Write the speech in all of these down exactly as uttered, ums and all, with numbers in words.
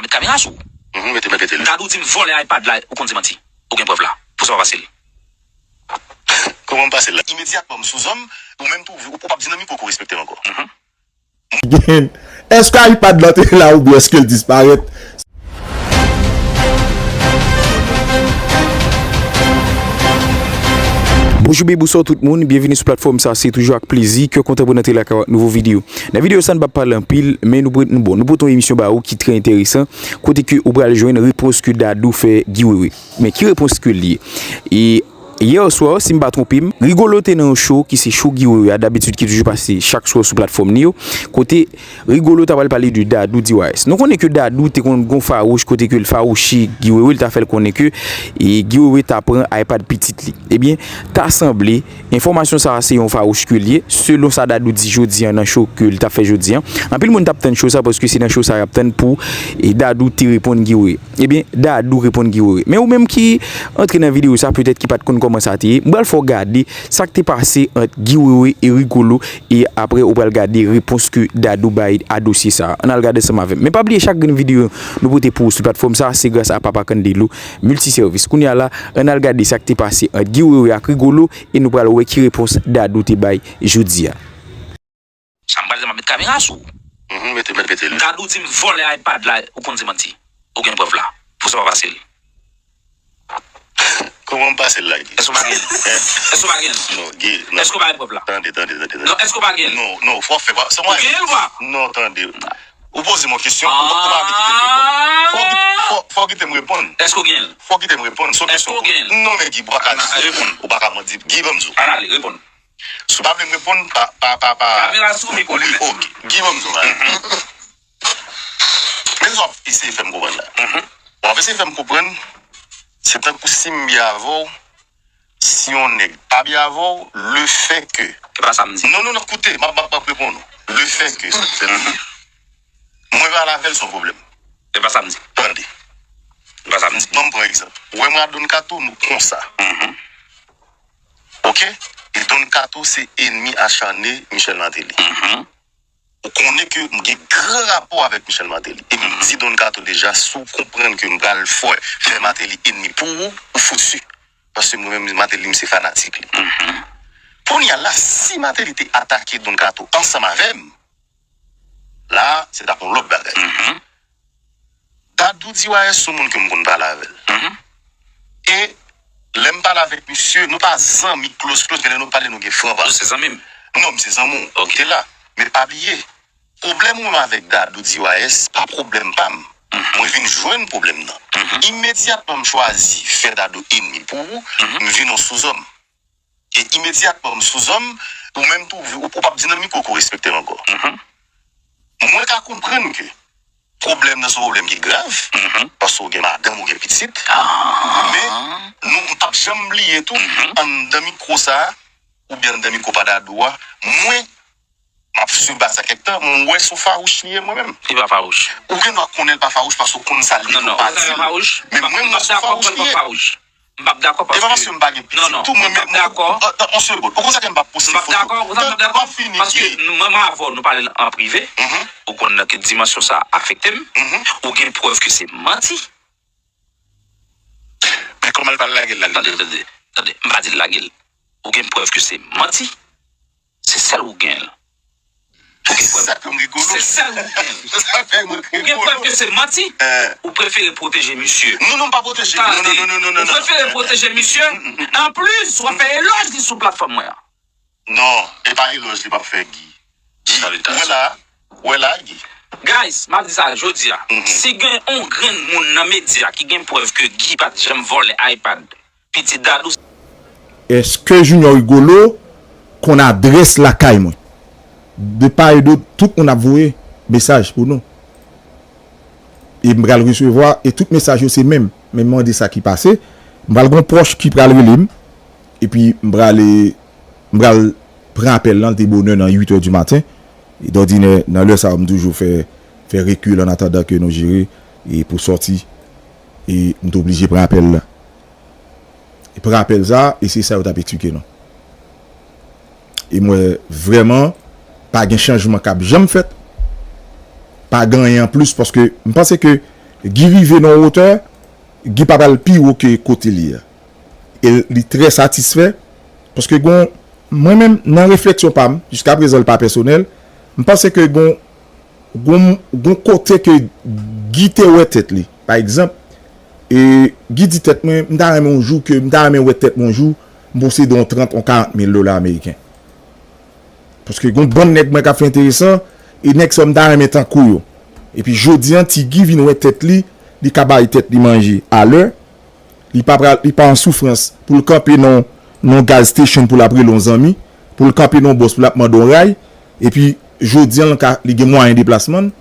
Met kamera sou ou. Mhm, mete, mete, mete li. Dadou di m vòlè iPad la, ou konn di manti. Ou gen prèv la. Pou sa w pase l. Kòman m pase l la? Imedyatman, m sou zòn, ou menm tou, ou, ou p ap di nan mikwo ke w respekte m ankò. Mhm. Gen, èske iPad la te la oubyen èske l disparèt? Bonjou, bonswa tout moun, byenvini sou platfòm sa, se toujou ak plezi ke kontan pou n antre lakay ou ak nouvo videyo. Nan videyo sa, n p ap pale anpil, men nou, bon, nou pote yon emisyon ba ou ki trè enteresan, kote ke ou pral jwenn repons ke Dadou fè Guy Wewe. Men ki repons ke l ye? E yè swa, si m pa twonpe m, Rigolo te nan yon show ki se show Guy Wewe a, dabitid ki toujou pase chak swa sou platfòm li yo, kote Rigolo ta pral pale de Dadou D Y S. Nou konnen ke Dadou te konn gon fawouch kote ke l fawouche Guy Wewe, l ta fè l konnen ke e Guy Wewe ta pran iPad pitit li. Ebyen, ta sanble, enfòmasyon sa a se yon fawouch ke l ye, selon sa Dadou di jodi a nan show ke l t ap fè jodi a. Anpil moun t ap tann show sa paske se nan show sa y ap tann pou e Dadou te reponn Guy Wewe. Ebyen, Dadou reponn Guy Wewe. Men ou menm ki antre nan videyo sa, petèt ki pa t konn kòman sa te ye, m pral fè w gade sa k te pase ant Guy Wewe e Rigolo, e apre ou pral gade repons ke Dadou bay a dosye sa. Ann al gade ansanm avè m. Men pa bliye, chak grenn videyo nou pote pou ou sou platfòm sa, se gras a Papa Candelo Multiservice. Kounye a la, ann al gade sa k te pase ant Guy Wewe ak Rigolo, e nou pral wè ki repons Dadou te bay jodi a. Sa m pral di, m ap met kamera sou ou. Mhm, mete, mete, mete li. Dadou di m vòlè iPad la, ou konn di manti. Ou gen prèv la. Pou sa w pase l. Kòman m pase l la, Guy? Èske w pa gen l? Èske w pa gen l? Non, Guy, non. Èske w pa gen prèv la? Tande, tande, tande, tande. Non, èske w pa gen l? Non, non, fò w fè pa, se mwen. Ou gen l, wa? Non, tande. Ou poze m yon kesyon, ou pa, ou pa vle kite m reponn. Fò w kite, fò, fò w kite m reponn. Èske w gen l? Fò w kite m reponn, se yon kesyon. Èske w gen l? Non, men Guy, ou pa ka di. Reponn. Ou pa ka manti. Guy, ban m di w. Ann ale, reponn. Si w pa vle m reponn, pa, pa, pa, pa. Kamera sou, mikwo li mèt. Ok. Guy, ban m di w bagay. Men sa w ap eseye fè m konprann la. W ap eseye fè m konprann, se tankou si m byen avè w, si yon nèg pa byen avè w, lefètke. E pa sa m di. Non, non, non, koute, m ap, m ap, m ap reponn ou. Lefètke, mwen pale avè l, se yon pwoblèm. E pa sa m di. Tande. E pa sa m di. Ban m pran egzanp. Ou wè mwen ak Don Kato, nou konsa. Ok? E Don Kato se enmi acharne Michel Martelly. Ou konnen ke m gen gran rapò avèk Michel Martelly. E m di Don Kato deja, si w konprann ke m pral fè, fè Martelly enmi pou ou, ou fouti. Paske mwen menm, Martelly, m se fanatik li. Kounye a la, si Martelly te atake Don Kato ansanm avè m, la, se t ap yon lòt bagay. Dadou D Y S se yon moun ke m konn pale avè l. E lè m pale avèk misye, nou pa zanmi close close, men lè nou pale, nou gen fran pale. Ou se zanmi m? Non, m se zanmi w. Ou te la. Men pa bliye, pwoblèm ou menm avèk Dadou D Y S pa pwoblèm pa m. Mwen vin jwenn pwoblèm nan. Imedyatman m chwazi fè Dadou enmi pou ou, m vin yon souzòm. E imedyatman m sou zòn, ou menm tou, ou, ou p ap di nan mikwo ke w respekte m ankò. Mwen ka konprann ke pwoblèm nan se yon pwoblèm ki grav, paske w gen madanm, ou gen pitit, men nou, m p ap janm bliye tou, anndan mikwo sa a, oubyen anndan mikwo pa Dadou a, mwen, m ap swiv bagay sa kèk tan, m wè se yon fawouch li ye mwen menm. Li pa fawouch. Ou gen dwa konnen l pa fawouch paske w konn sa l ye, ou pa di l. Men mwen, m wè se yon fawouch li ye. M p ap dakò paske. E pa paske m pa gen pitit tou, mwen menm. Non, non, m p ap dakò. Yon segonn. Ou konn sa ke m p ap poste foto? M p ap dakò, ou konn sa m p ap dakò? M ap fini, paske mwen, mwen avè w, nou pale l an prive. Ou konn nan ki dimansyon sa afekte m. Ou gen prèv ke se manti. Men kòman l pral lage l la? Tande, tande, tande. M pa di l lage l. Ou gen prèv ke se manti. Se sèl ou gen l. Ou gen prèv. Sa fè m rigolo. Se sèl ou gen l. Sa fè m rigolo. Ou gen prèv ke se manti. Ou prefere pwoteje misye. Non, non, m pa pwoteje. Tande. Non, non, non, non, non. Ou prefere pwoteje misye. Anplis, w ap fè elòj li sou platfòm mwen an. Non, e pa elòj li m ap fè, Guy. Guy, ou wè la, ou wè la, Guy. Guys, m ap di sa jodi a. Si gen yon grenn moun nan medya ki gen prèv ke Guy pa t janm vòlè iPad pitit Dadou. Èske Junior Rigolo konn adrès lakay mwen? De part et d'autre, tout moun ap voye mesaj pou nou. E m pral resevwa, e tout mesaj yo se menm. Men m mande sa ki pase. M pral gon pwòch ki pral rele m. Epi m pral, m pral pran apèl lan, li te bonè nan uit è di maten. E dòdinè, nan lè sa yo, m toujou fè, fè rekil an atandan ke nou jere e pou sòti. E m te oblije pran apèl lan. E pran apèl sa, e se sa yo t ap eksplike nou. E m wè vrèman pa gen chanjman k ap janm fèt. Pa gen anyen anplis paske m panse ke Guy rive nan wotè, Guy pa pral pi wo ke kote li a. E li trè satisfè, paske gon, mwen menm, nan refleksyon pa m, jiskaprezan li pa pèsonèl, m panse ke gon, gon, gon kote ke Guy te wè tèt li. Pa egzanp, e Guy di tèt mwen, m ta renmen yon jou ke, m ta renmen wè tèt mwen yon jou, m posede yon trant, yon karant mil dola ameriken. Paske gon bann nèg mwen k ap fè enteresan, e nèg sa yo m ta renmen tankou yo. Epi jodi a, Ti Guy vin wè tèt li, li ka bay tèt li manje alè, li pa pral, li pa an soufrans pou l kanpe nan, nan gas station pou l ap rele yon zanmi, pou l kanpe nan bòs pou l ap mande yon ray, epi jodi a, l ka, li gen mwayen deplasman l,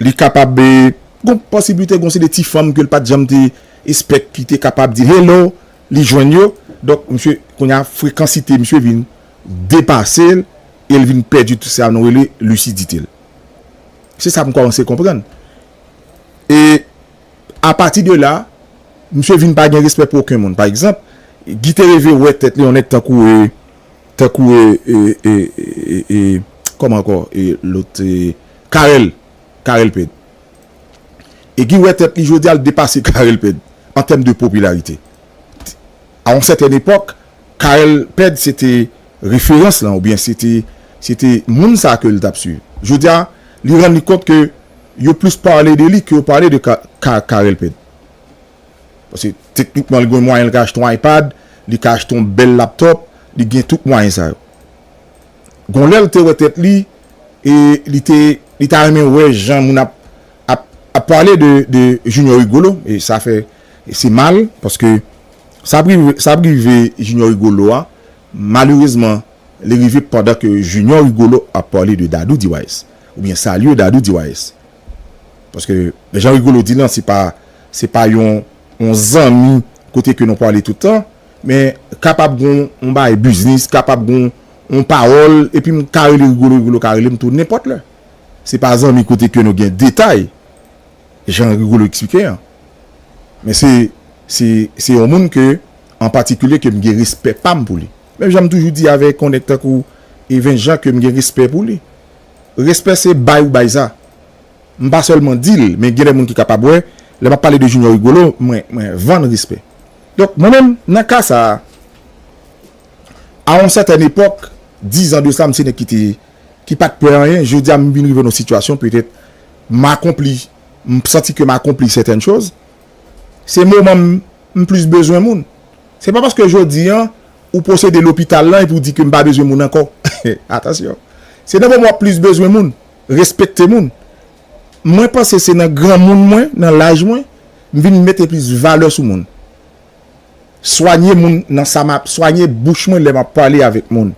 li kapab, eh, gon posiblite, gon se de ti fanm ke l pa t janm te espèk ki te kapab di hello, li jwenn yo. Donk, misye, kounye a, frekansite misye vin depase l, e l vin pèdi tout sa nou rele lisidite l. Se sa m kòmanse konprann. E apati de la, misye vin pa gen respè pou okenn moun. Pa egzanp, Guy te rive wè tèt li yon nèg tankou, eh, tankou, eh, eh, eh, eh, eh, kòman ankò, eh, lòt, eh, Carel, Carel Pèd. E Guy wè tèt li jodi a, l depase Carel Pèd an tèm de popilarite. A yon sètèn epòk, Carel Pèd se te referans lan, oubyen se te, se te moun sa ke l t ap swiv. Jodi a, li rann li kont ke yo plis pale de li ke yo pale de Ka-, Ka-, Carel Pèd. Paske teknikman, li gen mwayen, li ka achte yon iPad, li ka achte yon bèl laptop, li gen tout mwayen sa yo. Gon lè l te wè tèt li, e li te, li ta renmen wè jan moun ap, ap, ap pale de, de Junior Rigolo, e sa fè, e se mal, paske sa ap rive, sa ap rive Junior Rigolo a, malerezman, li rive pandan ke Junior Rigolo ap pale de Dadou D Y S, oubyen salye Dadou D Y S. Paske jan Rigolo di lan, se pa, se pa yon, yon zanmi kote ke nou pale tout tan, men kapab gon yon bagay biznis, kapab gon yon pawòl, epi m ka rele Rigolo, Rigolo ka rele m tou nenpòt lè. Se pa zanmi kote ke nou gen detay, jan Rigolo eksplike an. Men se, se, se yon moun ke, an patikilye, ke m gen respè pa m pou li. Menm jan m toujou di avèk yon nèg tankou Evens Jean ke m gen respè pou li. Respè se bay ou bay sa. M pa sèlman di l, men gen de moun ki kapab wè, lè m ap pale de Junior Rigolo, mwen, mwen vann respè. Donk, mwen menm, nan ka sa a, a yon sètèn epòk, diz an de sa, m se nèg ki te, ki pa t pè anyen. Jodi a, m vin rive nan yon sitiyasyon, petèt, m akonpli, m santi ke m akonpli sètèn choz. Se moman m, m plis bezwen moun. Se pa paske jodi a, ou posede lopital lan epi w di ke m pa bezwen moun ankò. Atansyon. Se nan moman w ap plis bezwen moun, respekte moun. Mwen panse se nan granmoun mwen, nan laj mwen, m vin mete plis valè sou moun. Swanye moun nan sa m ap, swanye bouch mwen lè m ap pale avèk moun.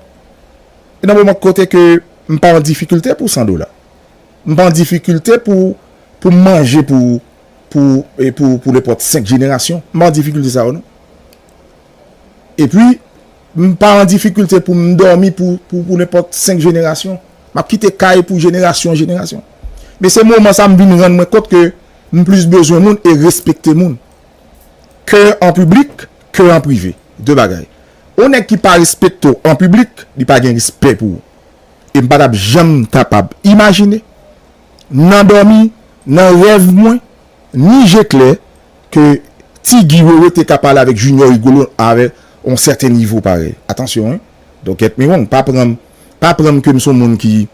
E nan moman kote ke m pa an difikilte pou san dola. M pa an difikilte pou, pou m manje pou, pou, e pou, pou nenpòt senk jenerasyon. M pa an difikilte sa yo, non. Epi, m pa an difikilte pou m dòmi pou, pou, pou nenpòt senk jenerasyon. M ap kite kay pou jenerasyon an jenerasyon. Men se moman sa m vin rann mwen kont ke m plis bezwen moun e respekte moun. Ke an piblik, ke an prive. De bagay. Yon nèg ki pa respekte w an piblik, li pa gen respè pou ou. E m pa t ap janm kapab imajine, nan dòmi, nan rèv mwen, ni je klè, ke Ti Guy Wewe te ka pale avèk Junior Rigolo avèk yon sèten nivo parèy. Atansyon, wi. Don't get me wrong, pa pran m, pa pran m ke m se yon moun ki,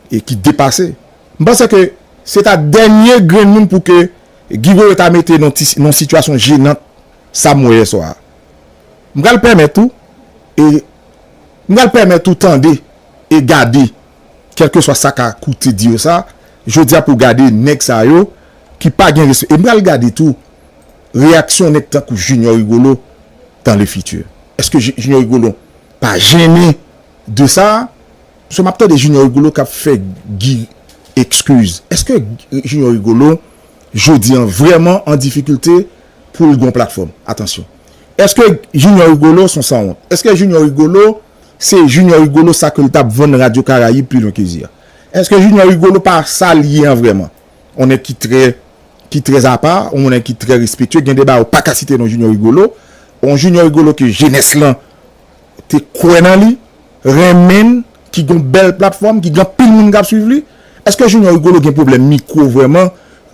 e ki depase. M panse ke se ta dènye grenn moun pou ke Guy Wewe ta mete nan ti, nan sitiyasyon jenant sa m wè yè swa a. M pral pèmèt ou, e m pral pèmèt ou tande e gade, kèlkeswa sa ka koute di yo sa, jodi a pou gade nèg sa yo ki pa gen respè. E m pral gade tou reyaksyon nèg tankou Junior Rigolo dans le futur. Èske Ju-, Junior Rigolo pa jennen de sa? Paske m ap tande Junior Rigolo k ap fè Guy ekskiz. Èske Junior Rigolo, jodi an, vrèman an difikilte pou l gon platfòm? Atansyon. Èske Junior Rigolo se yon sanwont? Èske Junior Rigolo se Junior Rigolo sa ke l t ap vann Radyo Karayib pi lwen ke zi a? Èske Junior Rigolo pa sa l ye an vrèman? Yon nèg ki trè, ki trè apa, yon nèg ki trè respektye, gen de bagay ou pa ka site non Junior Rigolo. Yon Junior Rigolo ke jenès lan te kwè nan li, renmen l, ki gon bèl platfòm, ki gen anpil moun k ap swiv li. Èske Junior Rigolo gen pwoblèm mikwo vrèman?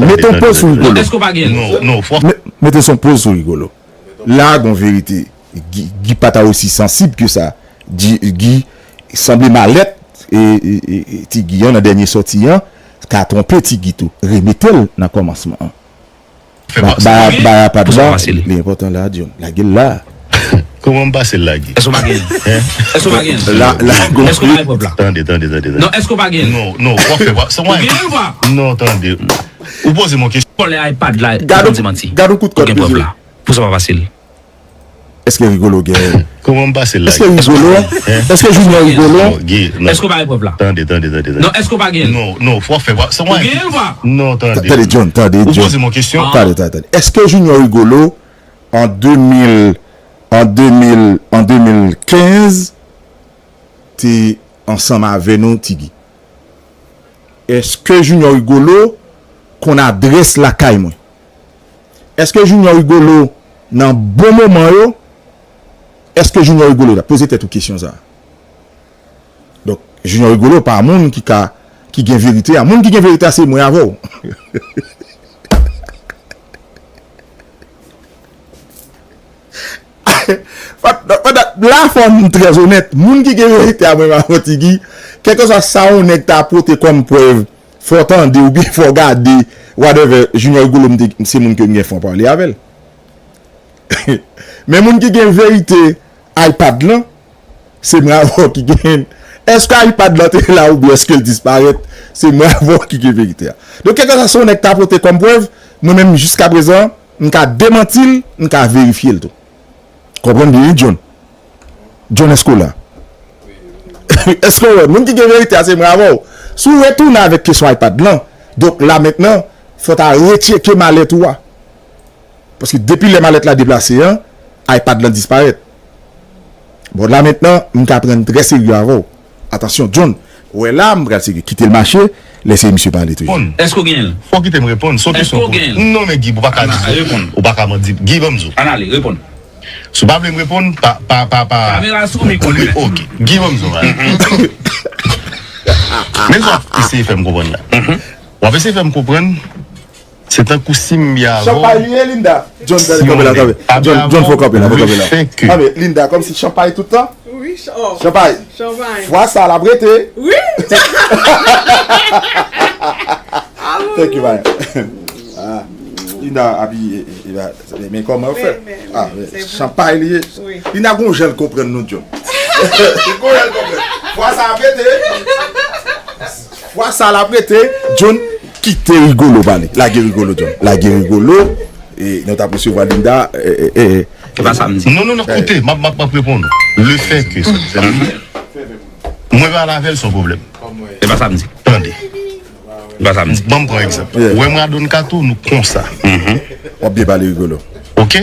John, mete yon poz sou Rigolo. Non, èske w pa gen? Non, non, fò. Mete yon poz sou Rigolo. La, gon verite. Guy, Guy pa ta osi sansib ke sa. Guy, Guy sanble malèt e, e, e, e Ti Guy an nan dènye sòti an ka twonpe Ti Guy tou. Remete l nan kòmansman an. Ba, ba, ba, pa dwa, li enpòtan la, John. Lage l la. Kòman m pase l lage? Èske w pa gen? Èske w pa gen? La, la, gon... Èske w pa gen prèv la? Tande, tande, tande, tande. Non, èske w pa gen? Non, non, w ap fè pa. Ou gen l ou pa? Non, tande. Ou poze m yon kesyon. Kòlè iPad la, gad ou, di manti. Gad ou kout kòd peze. Pou sa pa pase l. Èske Rigolo gen? Kòman m pase l la? Èske Rigolo? Èske Junior Rigolo? Èske w pa gen prèv la? Tande, tande, tande, tande. Non, èske w pa gen? Non, non, fò fè pa. Ou gen l ou pa? Non, tande. Tande, John, tande, John. Ou poze m yon kesyon. Tande, tande, tande. Èske Junior Rigolo, an de mil, an de mil, an de mil kenz, te ansanm avè nou, Ti Guy? Èske Junior Rigolo konn adrès lakay mwen? Èske Junior Rigolo nan bon moman yo? Èske Junior Rigolo la? Poze tèt ou kesyon sa a. Donk, Junior Rigolo pa moun ki ka, ki gen verite a. Moun ki gen verite a, se mwen avè w. Fò, fò, la, fò m trè onèt. Moun ki gen verite a, mwen, m ap di, kèlkeswa sa yon nèg ta pote kòm prèv, fò w tande oubyen fò w gade, whatever, Junior Rigolo, m te, se moun ke m gen fon pale avè l. Men moun ki gen verite iPad lan, se mwen avè w ki gen. Èske iPad lan te la oubyen èske l disparèt? Se mwen avè w ki gen verite a. Donk, kèlkeswa sa yon nèg ta pote kòm prèv, mwen menm, jiskaprezan, m ka demanti l, m ka verifye l tou. Konprann byen, wi, John. John, èske w la? Èske w wè? Moun ki gen verite a, se mwen avè w. Si w retounen avèk kesyon iPad lan, donk, la mentnan, fò w ta retcheke malèt ou a. Paske depi lè malèt la deplase an, iPad lan disparèt. Bon, la mentnan, m ka pran n trè serye avè w. Atansyon, John. Ou wè la, m pral serye. Kite l mache, lèse misye pale toujou. Èske w gen l? Fò w kite m reponn. Se yon kesyon pou... Non, men Guy, ou pa ka di... Ou pa ka mande. Guy, ban m di w. Ann ale, reponn. Si w pa vle m reponn, pa, pa, pa, pa... Kamera sou mikwo li. Ok. Guy, ban m di w, bagay. Men sa w ap eseye fè m konprann la. W ap eseye fè m konprann. Se tankou si m byen avè w. Chanpay li ye, Linda. John, kanpe la, kanpe. John, John, fò kanpe la, fò kanpe la. Kanpe, Linda, kòmsi chanpay tout tan. Wi, ch-, oh. Chanpay. Chanpay. Fwa sa l ap rete. Wi. Thank you, man. Ah, Linda abiye, e, e, e, men kòman yo fè? Ah, chanpay li ye. Wi. Linda gon jan l konprann nou, John. Gon jan l konprann. Fwa sa ap rete. Fwa sa l ap rete, John, kite Rigolo pale. Lage Rigolo, John. Lage Rigolo. E nou t ap resevwa Linda. E, e, e, e. Se pa sa m di. Non, non, non, koute, m ap, m ap, m ap reponn ou. Le fè ke, mwen pale avè l, se yon pwoblèm. Se pa sa m di. Tande. Se pa sa m di. Ban m pran egzanp. Ou wè mwen a Don Kato, nou konsa. W ap byen pale, Rigolo. Ok?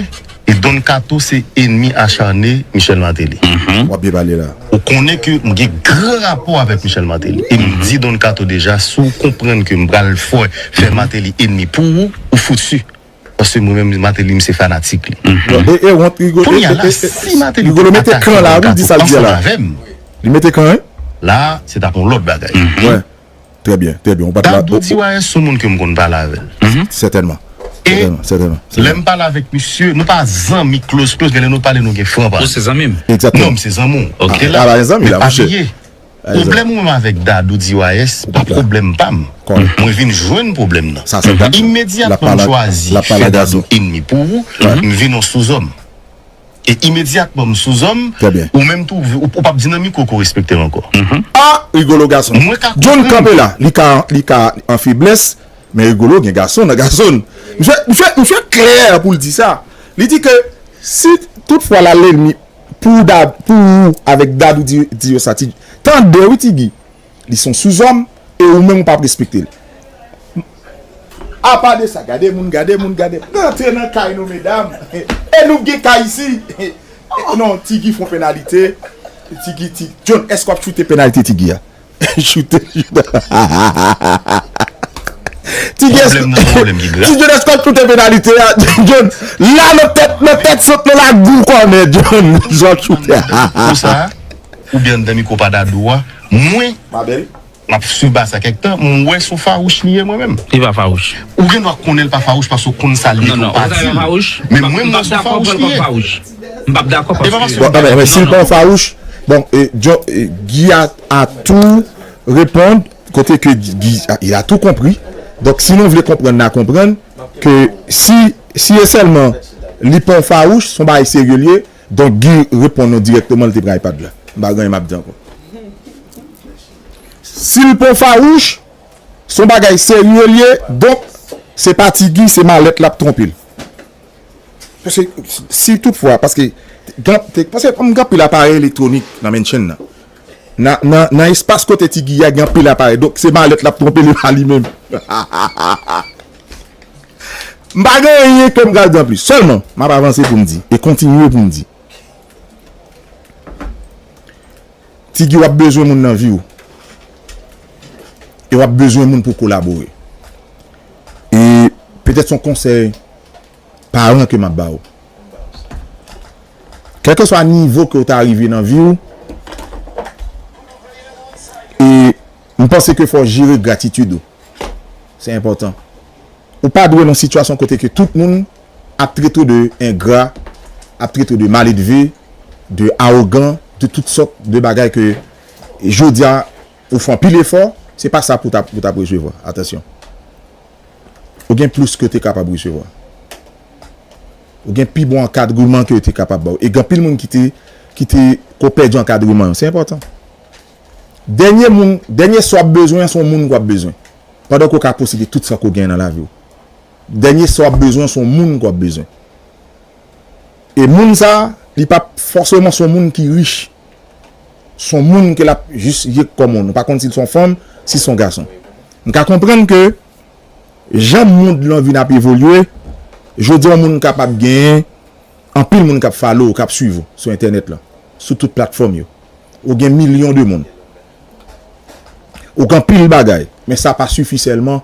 E Don Kato se enmi acharne Michel Martelly. W ap byen pale la. Ou konnen ke m gen gran rapò avèk Michel Martelly. E m di Don Kato deja, si w konprann ke m pral fè, fè Martelly enmi pou ou, ou foutu. Paske mwen menm, Martelly, m se fanatik li. E wont, Rigolo. Kounye a la, si Martelly te atake Don Kato ansanm avè m, li mete kan, wi. La, se t ap yon lòt bagay. Wè. Trè byen, trè byen. Ou pa t la. Dadou Diwayès se yon moun ke m konn pale avè l. Sètènman. E Sètèman. Lè m pale avèk misye, nou pa zanmi close close, men lè nou pale, nou gen franc pale. Ou se zanmi m? Egzakteman. Non, m se zanmi w. Ok. Ala zanmi la, monchè. Pwoblèm ou menm avèk Dadou Diwayès pa pwoblèm pa m. Mwen vin jwenn pwoblèm nan. Imedyatman m chwazi fè Dadou enmi pou ou, m vin yon souzòm. E imedyatman m souzòm, ou menm tou, ou p ap di nan mikwo ke w respekte m ankò. Ah, Rigolo gason. John kanpe la, li ka, li ka an feblès, men Rigolo gen gason nan gason l. Misye, misye, misye klè pou l di sa. Li di ke si toutfwa l al enmi pou, pou ou avèk Dadou di, di yo sa, ti, tande wi Tigi. Li se yon souzòm e ou menm ou p ap respekte l. Apa de sa, gade moun, gade moun, gade moun. Rantre nan kay nou, medam. E nou gen kay isi. Non, Tigi fon penalite. Tigi, Tigi. John, èske w ap choute penalite Tigi a? Choute, choute. Tigi, èske w ap choute penalite a? John, la nan tèt, nan tèt sant nan lagou kònè, John. Jan w ap choute a. Konsa, oubyen anndan mikwo pa Dadou a, mwen, m ap swiv Basa kèk tan, m wè se yon fawouch li ye mwen menm. Li pa fawouch. Ou gen dwa konnen l pa fawouch paske w konn sa l ye, men w pa di l. Men mwen, m wè se yon fawouch li ye. M p ap dakò paske. Bon, men si l pa yon fawouch, bon, Guy a tou reponn, kote ke Guy, il a tout compris. Donk, si nou vle konprann, n a konprann ke si, si e sèlman li pa yon fawouch, se yon bagay serye l ye, donk Guy reponn nou dirèkteman, li te pran iPad la. M pa gen anyen m ap di ankò. Si l pa yon fawouch, se yon bagay serye l ye, donk se pa Tigi, se malèt l ap twonpe l. Paske si toutfwa, paske gen anpil aparèy elektwonik nan menn chenn nan. Nan, nan, nan espas kote Tigi a gen anpil aparèy. Donk se malèt l ap twonpe li pa li menm. M pa gen anyen ke m pral di anplis. Sèlman, m ap avanse pou m di e kontinye pou m di. Tigi, w ap bezwen moun nan vi w. E w ap bezwen moun pou kolabore. E petèt se yon konsèy paran ke m ap ba w. Kèlkeswa nivo ke w ta rive nan vi w, e m panse ke fò w jere gratitid ou. Se enpòtan. Ou pa dwe nan sitiyasyon kote ke tout moun ap trete w de engra, ap trete w de maledve, de awogan, de tout sòt de bagay ke jodi a ou fè anpil efò, se pa sa pou w t ap, pou w t ap resevwa. Atansyon. Ou gen plis ke w te kapab resevwa. Ou gen pi bon ankadreman ke yo te kapab ba w. E gen anpil moun ki te, ki te, ke w pèdi ankadreman yo. Se enpòtan. Dènye moun, dènye sa w ap bezwen an, se yon moun ke w ap bezwen. Pandan ke w ka posede tout sa ke w genyen nan lavi w. Dènye sa w ap bezwen an, se yon moun ke w ap bezwen. E moun sa a, li p ap fòseman se yon moun ki rich. Se yon moun ke l ap jis ye kòm yon. Nou pa konn si l se yon fanm, si l se yon gason. M ka konprann ke jan mond lan vin ap evolye, jodi a yon moun kapab genyen anpil moun k ap follow w, k ap swiv ou sou entènèt lan, sou tout platfòm yo. Ou gen milyon de moun. Ou gen anpil bagay, men sa pa sifi sèlman,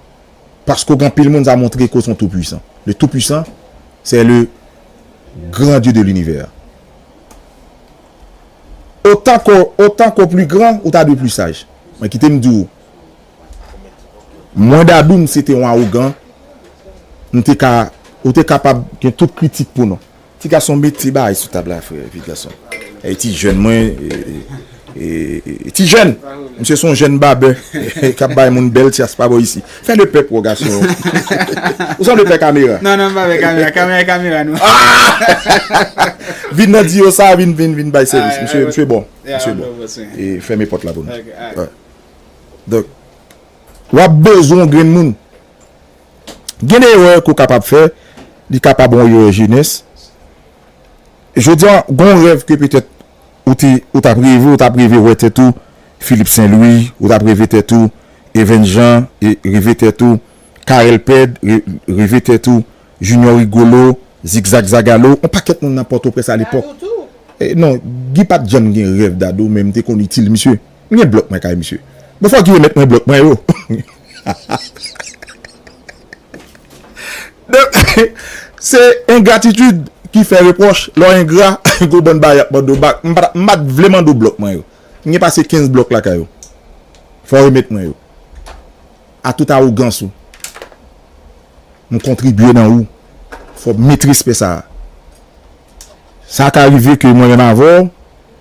paske ou gen anpil moun, sa montre ke w se yon toupwisan. Le Tout-Puissant, c'est le grand Dieu de l'univers. Autant que, autant que plus grand, ou ta dwe pli saj. Men kite m di w, mwen Dadou, m se te yon awogan, m te ka, ou te kapab gen tout kritik pou nou. Ti gason, mete bagay sou tab la, frè, epi gason. E ti jèn mwen, e, e, e, e, ti jèn, misye se yon jèn babè k ap bay moun bèl tyas pa bò isi. Fè lepè pou gason. Ou sanble pè kamera. Non, non, m pa pè kamera. Kamera e kamera, non. Vin nan di yo sa, vin, vin, vin bay sèvis. Misye, misye bon. Misye bon. E fèmen pòt la pou nou. Donk, w ap bezwen yon grenn moun. Gen de erè ke w kapab fè, li kapab yon erè jenès. Jodi a, gen yon rèv ke petèt ou te, ou t ap reve, ou t ap reve wè tèt ou Philippe Saint Louis, ou t ap reve tèt ou Evens Jean, e reve tèt ou Carel Pède, re-, reve tèt ou Junior Rigolo, Zigzag Zagalo, yon pakèt moun nan Pòtoprens alepòk. E, non, Guy pa t janm gen rèv Dadou, men m te konn itil misye. M gen blòk mwen kay misye. Bon, fò Guy remèt mwen blòk mwen yo. Donk, se engratitid ki fè repwòch. Lè w engra, gon bann bagay ap mande w bak. M pa t, m pa t vle mande w blòk mwen yo. M gen pase kenz blòk lakay ou. Fò w remèt mwen yo. A tout awogans ou. M kontribye nan ou. Fò w met respè sa a. Sa ka rive ke mwen menm avè w,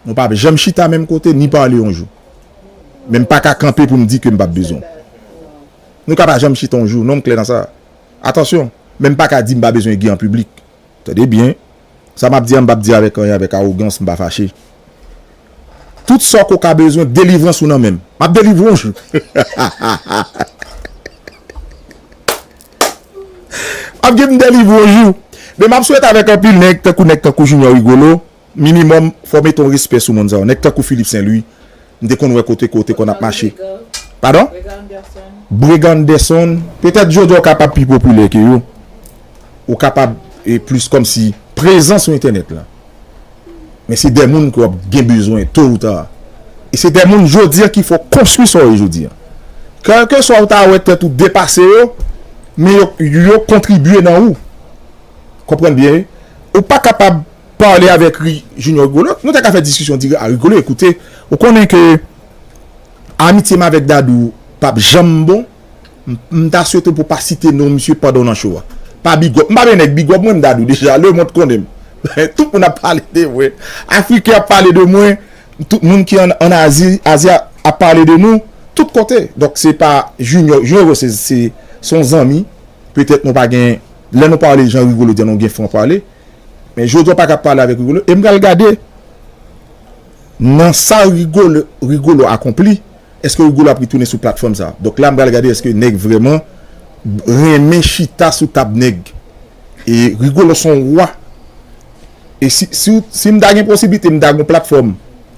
nou p ap janm chita menm kote, ni pale yon jou. Men m pa ka kanpe pou m di ke m p ap bezwen w. Nou ka pa janm chita yon jou, non, m klè nan sa. Atansyon, men m pa ka di m pa bezwen Guy an piblik. Tande byen, sa m ap di a, m p ap di avèk anyen, avèk awogans, m pa fache. Tout sa w ka bezwen, delivrans ou nan men m. M ap delivre w yon jou. M ap gen m delivre w yon jou. Men m ap swete avèk anpil nèg, tankou nèg tankou Junior Rigolo, minimòm, fò w mete yon respè sou moun sa yo. Nèg tankou Philippe Saint Louis, m te konn wè kote ke w te konn ap mache. Padon? Brega Anderson, petèt jodi a w kapab pi popilè ke yo. Ou kapab, e, plis kòmsi prezan sou entènèt la. Men se de moun ke w ap gen bezwen to ou ta. E se de moun jodi a ki fè w konstwi sa w ye jodi a. Kèlkeswa ou ta wè tèt ou depase yo, men yo, yo kontribye nan ou. Konprann byen, wi. Ou pa kapab pale avèk Ri-, Junior Rigolo. Nou te ka fè diskisyon, di, a, Rigolo, ekoute, ou konnen ke amitye m avèk Dadou p ap janm bon. M, m ta swete pou w pa site non misye pandan w nan show a. Pa big up. M pa bezwen nèg big up mwen, m Dadou deja. Lemonn konnen m. Tout moun ap pale de mwen. Afriken ap pale de mwen. Tout moun ki an, an Azi, Azi a, ap pale de nou. Tout kote. Donk, se pa Junior. Junior, se, se, se yon zanmi. Petèt nou pa gen, lè nou pale jan Rigolo di a, nou gen franpale. Men jodi a w pa ka pale avèk Rigolo. E m pral gade nan sa Rigolo, Rigolo akonpli, èske Rigolo ap retounen sou platfòm sa a? Donk la, m pral gade èske nèg vrèman renmen chita sou tab nèg. E Rigolo se yon wa. E si, si, si m ta gen posiblite, m ta gen yon platfòm,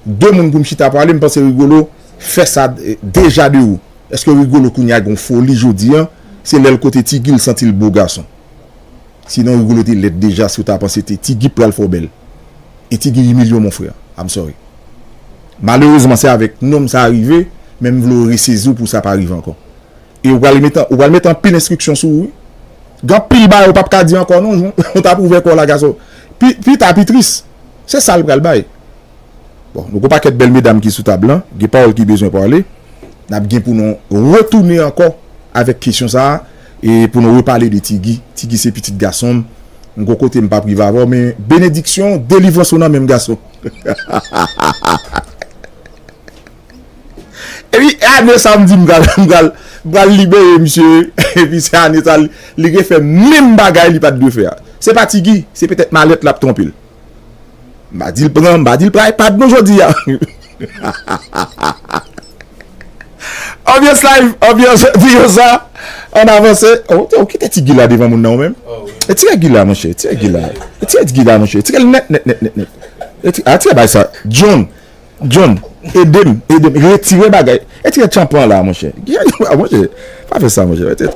de moun pou m chita pale, m panse Rigolo fè sa, eh, deja de ou. Èske Rigolo kounye a gen yon foli jodi a? Se lè l kote Ti Guy l santi l bo gason. Sinon, Rigolo te lèd deja si w ta panse te Ti Guy pral fè w bèl. E Ti Guy imilye w, mon frè. I'm sorry. Malerezman, se avèk nonm sa a rive, men m vle w resezi w pou sa pa rive ankò. E ou pral met an, ou pral met anpil enstriksyon sou ou, wi. Gen anpil bagay ou p ap ka di ankò, non, ou t ap ouvè kò w la, gason. Pi, pi ta, pi tris. Se sa l pral bay. Bon, nou gon pakèt bèl medam ki sou tab lan, gen pawòl ki bezwen pale. N ap gen pou nou retounen ankò avèk kesyon sa a, e pou nou repale de Ti Guy. Ti Guy se pitit gason m. M gon kote m p ap rive avè w, men benediksyon, delivrans ou nan men m, gason. Epi, ane sa m di m pral, m pral, m pral libere misye, epi se ane sa, li, li refè menm bagay li pa t dwe fè a. Se pa Ti Guy, se petèt malèt l ap twonpe l. M pa di l pran, m pa di l pran iPad non jodi a. Anbyans live, anbyans jodi konsa. Ann avanse. Oh, ou kite Ti Guy la devan moun nan ou menm? E tire Guy la, monchè, tire Guy la. E tire Guy la, monchè. Tire l nèt, nèt, nèt, nèt, nèt. E ti-, a, tire bay sa. John, John, ede m, ede m. Retire bagay. E tire tchanpan la, monchè. Guy, monchè, pa fè sa, monchè.